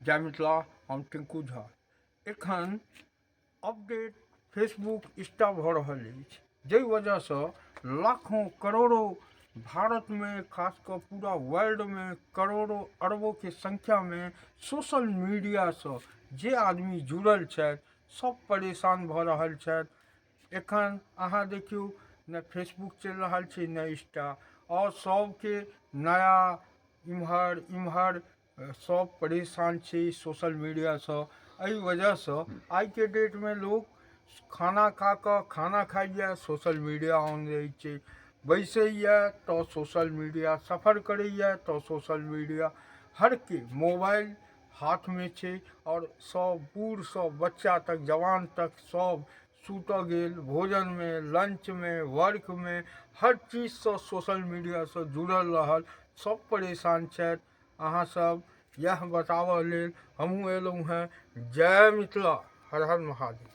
जय मिथिला। हम टिंकू झा। एखन अपडेट फेसबुक इंस्टा भऽ रहल अछि, जाहि वजहसँ लाखों करोड़ों भारतमे, खास कऽ पूरा वर्ल्डमे करोड़ों अरबोंके संख्यामे सोशल मीडियासँ जे आदमी जुड़ल छथि, सब परेशान भऽ रहल छथि। एखन अहाँ देखियौ ने, फेसबुक चलि रहल छै ने इंस्टा, आओर सबके नया इम्हर इम्हर सब परेशान छै सोशल मीडियासँ। एहि वजहसँ आइके डेटमे लोक खाना खा कऽ, खाना खाइए, सोशल मीडिया ऑन रहै छै। बैसैए तऽ सोशल मीडिया, सफर करैए तऽ सोशल मीडिया। हरके मोबाइल हाथमे छै आओर सब बूढ़सँ बच्चा तक, जवान तक सब सुतऽ गेल, भोजनमे, लंचमे, वर्कमे, हर चीजसँ सोशल मीडियासँ जुड़ल रहल। सब परेशान छथि। अहाँ सब इएह बताबऽ लेल हमहूँ एलहुँ हेँ। जय मिथिला, हर हर महादेव।